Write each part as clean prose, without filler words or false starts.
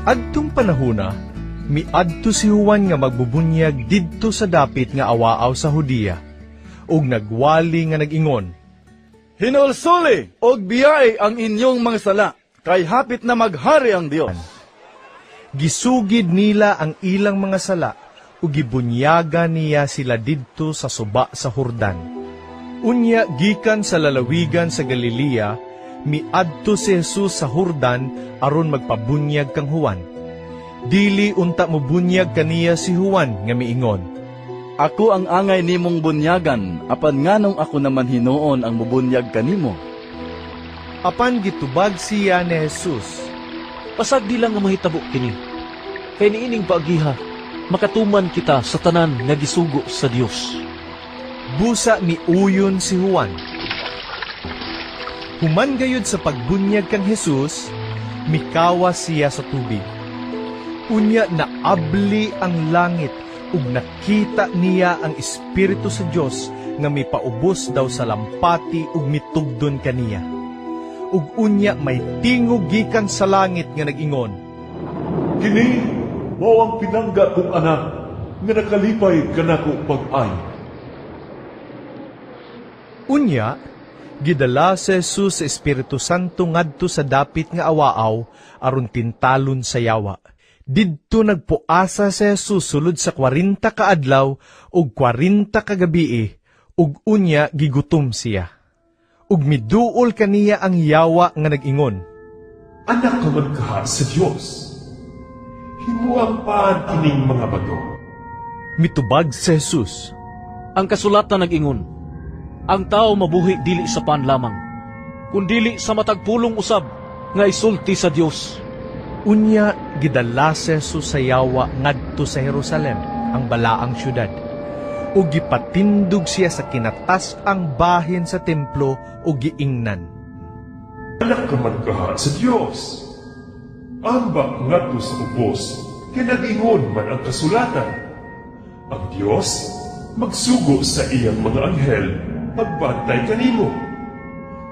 Kaniadtong panahona, miadto si Juan nga magbubunyag didto sa dapit nga awaaw sa Judea, ug nagwali nga nag-ingon, "Hinulsuli og biyai ang inyong mga sala, kay hapit na maghari ang Dios." Gisugid nila ang ilang mga sala ug gibunyagan niya sila didto sa suba sa Jordan. Unya gikan sa lalawigan sa Galilea, miadto si Jesus sa Jordan aron magpabunyag kang Juan. Dili unta mobunyag kaniya si Juan nga miingon, "Ako ang angay nimong bunyagan, apan nganong ako naman hinuon ang mubunyag kanimo?" Apan gitubag siya ni Jesus, "Pasagdi lang nga mahitabo kini. Kay niining paagiha, makatuman kita sa tanan nga gisugo sa Dios." Busa miuyon si Juan. Human gayud sa pagbunyag kang Jesus, mikawas siya sa tubig. Unya naabli ang langit ug nakita niya ang Espiritu sa Dios nga mipaubos daw sa lampati ug mitugdon kaniya. Ug unya may tingog gikan sa langit nga nag-ingon, "Kini mao ang pinangga kong anak nga nakalipay kanako pag-ayo." Unya, gidala si Jesus sa Espiritu Santo ngadto sa dapit nga awaaw aron tintalon sa yawa. Didto nagpuasa si Jesus sulod sa 40 ka adlaw ug 40 ka gabii ug unya gigutom siya. Ug miduol kaniya ang yawa nga nag-ingon, "Anak ka man kaha sa Dios. Himuang pan kining mga bato." Mitubag si Jesus, "Ang kasulatan nag-ingon, ang tao mabuhi dili sa pan lamang, kundili sa matag pulong usab nga isulti sa Dios." Unya gidala si Jesus sa yawa ngadto sa Jerusalem, ang balaang syudad. Ug gipatindog siya sa kinatas-ang bahin sa templo ug giingnan, "Anak ka man kaha sa Dios. Ambak ngadto sa ubos, kay nag-ingon man ang kasulatan, ang Dios magsugo sa iyang mga anghel pagbantay kanimo.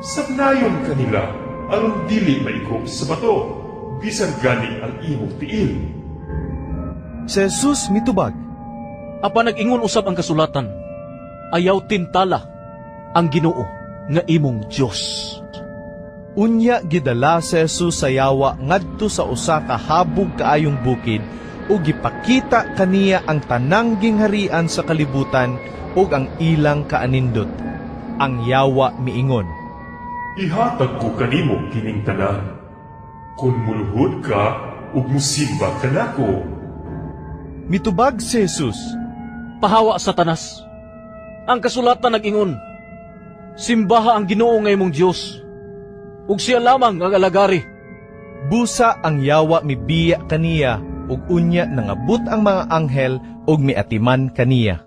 Sabnayon ka nila aron dili maigo sa bato bisan gani ang imong tiil." Si Jesus mitubag, "Apan nag-ingon usab ang kasulatan, ayaw tintala ang Ginoo nga imong Dios." Unya gidala si Jesus sa yawa ngadto sa usa ka habog kaayong bukid ug gipakita kaniya ang tanang gingharian sa kalibutan ug ang ilang kaanindot. Ang yawa miingon, "Ihatag ko kanimo kining tanan, kun muluhod ka ug musimba kanako." Mitubag si Jesus, "Pahawa, Satanas! Ang kasulatan nag-ingon, simbaha ang Ginoo nga imong Dios, ug siya lamang ang alagari." Busa ang yawa mibiya kaniya ug unya nangabot ang mga anghel ug miatiman kaniya.